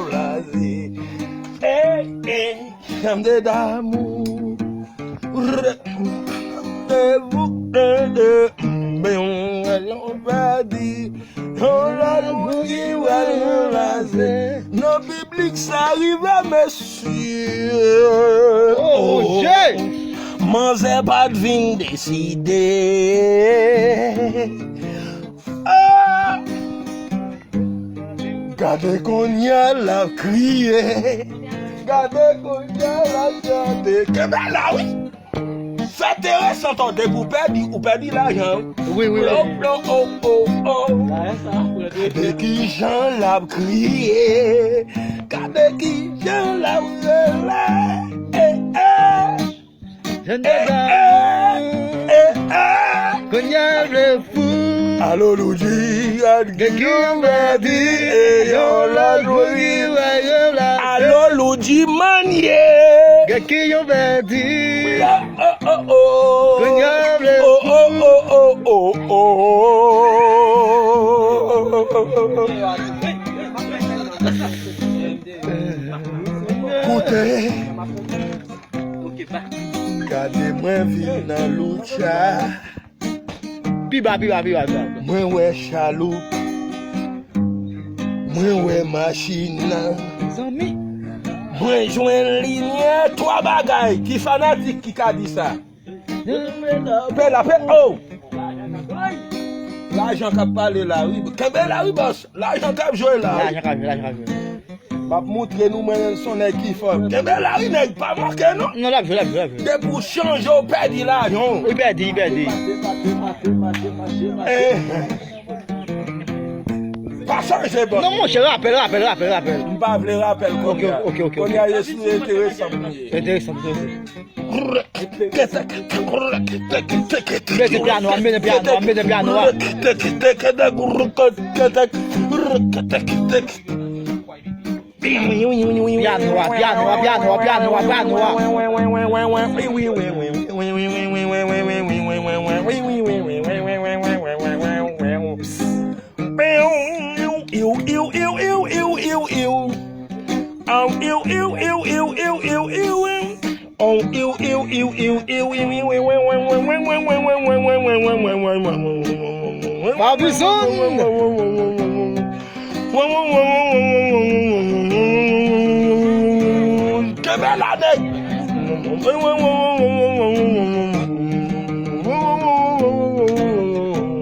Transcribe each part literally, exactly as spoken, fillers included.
Blaze. Ey, ey, chanm de damou. Rendez-vous, de, de, ben, yon pèdi. Yon lòt moun ki pral ranplase. Nan piblik sa rive, mesye. Oh, Jay! Manzè pa t vin deside. Ah! Gade kounye a l ap kriye. Gade kounye a l ap chante. Kenbe la, wi. Fè enteresan, tande, pou pèdi, ou pèdi lajan. Wi, wi, wi. Lo, lo, oh, oh, oh. Gade kijan l ap kriye. Gade kijan l ap rele. Eh, eh. Jèn gason, eh, eh, eh. Kounye a vle fou. Alo Loudji, gad ki yon pèdi, e yon lòt moun ki pral ranplase. Alo Loudji Manye. Gad ki yon pèdi. Oh, oh, oh, oh. Kounye a vle fou. Oh, oh, oh, oh, oh, oh. Koute. Gade mwen vin nan Lucha. Pi ba, pi ba, pi ba, pi ba. Mwen wè chaloup. Mwen wè machin nan. Zanmi. Mwen jwenn limyè, twa bagay. Ki fanatik ki ka di sa? Pè la, pè, oh! Lajan k ap pale la, wi. Kenbe la, wi, bòs. Lajan k ap jwe la, wi. Lajan k ap jwe, lajan k ap jwe. M ap moutre nou, mwen menm, se yon nèg ki fò. Kenbe la, wi, nèg, pa manke, non. Non, l ap jwe, l ap jwe, l ap jwe. Depi w chanje, w pèdi lajan w. Li pèdi, li pèdi. Eh. Pa chanje, bòs. Non, monchè, rapèl, rapèl, rapèl, rapèl. M pa vle rapèl kounye a. Ok, ok, ok, ok. Kounye a, se sou enteresan pou m ye. Enteresan, enteresan. Mete pyano a, mete pyano a, mete pyano a. Pyano a, pyano a, pyano a, pyano a, pyano a. Pa bezwen. Kenbe la, nèg.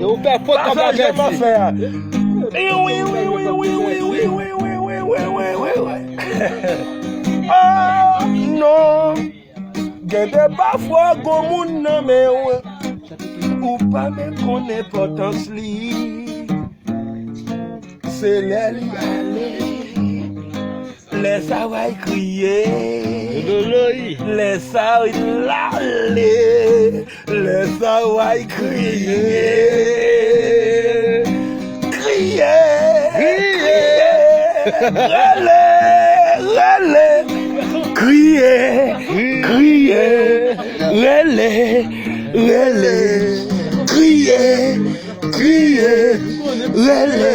Yo, ou fè fot kòb la pèdi. Oh, non. Gen de pafwa gon moun nan men w, ou pa menm konn enpòtans li. Se lè li ale, lè sa w ay kriye. Lè sa l ale, lè sa w ay kriye. Kriye, kriye, rele, rele, kriye, kriye, rele, rele, kriye, kriye, rele,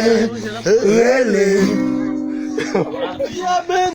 rele.